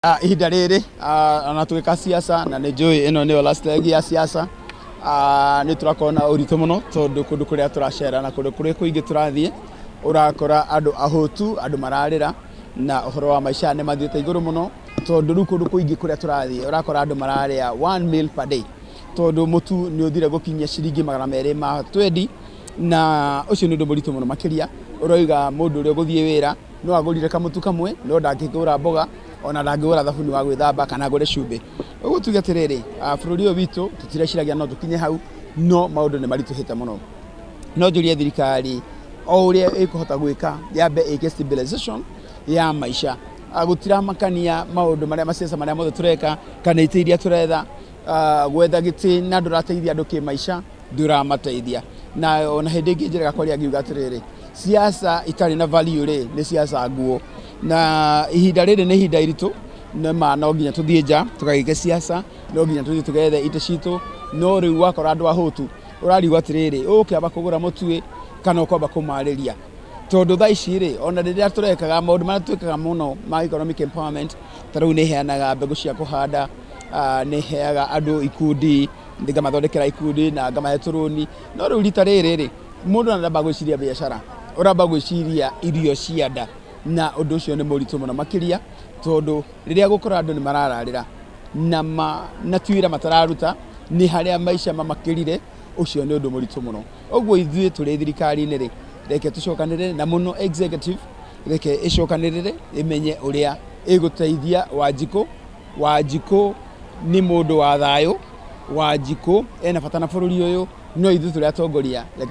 Ihinda rĩrĩ ona tũgĩka siasa na nĩ njũĩ ĩno nĩyo last leg ya siasa, nĩ tũrakorwo na ũritũ mũno tondũ kũndũ kũrĩa tũracera na kũndũ kũrĩa kũingĩ tũrathiĩ ũrakora andũ ahũtu, andũ mararĩra na ũhoro wa maica nĩ mathiĩte igũrũ mũno tondũ rĩu kũndũ kũingĩ kũrĩa tũrathiĩ ũrakora andũ mararĩa one meal per day tondũ mũtu nĩ ũthire gũkinyia ciringi 220 na ũcio nĩ ũndũ mũritũ mũno makĩria. Ũroiga mũndũ ũrĩa ũgũthiĩ wĩra no agũrire kamũtu kamwe no ndangĩgũra mboga ona ndangĩgũra thabuni wa gwĩthamba kana agũre cumbĩ. Ũguo tuge atĩrĩrĩ, bũrũri ũyũ witũ tũtireciragia no tũkinye hau, no maũndũ nĩ maritũhĩte mũno. No njũrie thirikari o ũrĩa ĩkũhota gwĩka yambe ĩke stabilization ya maica. Gũtiramakania maũndũ marĩa maciaca marĩa mothe tũreka kana itĩ iria tũretha, gwetha gĩtĩ na ndũrateithia andũ kĩmaica ndũramateithia. Na ona hĩndĩ ĩngĩ njĩraga kwaria ngiuga atĩrĩrĩ, siasa itarĩ na value rĩ nĩ siasa nguũ, na ihinda rĩrĩ nĩ ihinda iritũ nĩ ma no nginya tũthiĩ nja tũgagĩke siasa, no nginya tũthiĩ tũgethe itĩ citũ, no rĩu wakora andũ ahũtu ũrarigwo atĩrĩrĩ, ũgũkĩamba kũgũra mũtu ĩ kana ũkwamba kũmarĩria, tondũ thaa ici rĩ ona rĩrĩa tũrekaga maũndũ marĩa twĩkaga mũno ma economic empowerment, ta rĩu nĩ heanaga mbegũ cia kũhanda, nĩ heaga andũ ikundi, ngamathondekera ikundi na ngamahe tũrũni, no rĩu rita rĩrĩ rĩ mũndũ aramba gwĩciria biacara, ũramba gwĩciria irio cia nda, na ũndũ ũcio nĩ mũritũ mũno makĩria tondũ rĩrĩa gũkora andũ nĩ marararĩra na na ti wĩra matararuta nĩ harĩa maica mamakĩrire, ũcio nĩ ũndũ mũritũ mũno. Ũguo ithuĩ tũrĩ thirikari-inĩ rĩ, reke tũcokanĩrĩre na mũno executive, reke ĩcokanĩrĩre ĩmenye ũrĩa ĩgũteithia Wanjikũ. Wanjikũ nĩ mũndũ wa thayũ, Wanjikũ ena bata na bũrũri ũyũ, no ithuĩ tũrĩ atongoria reke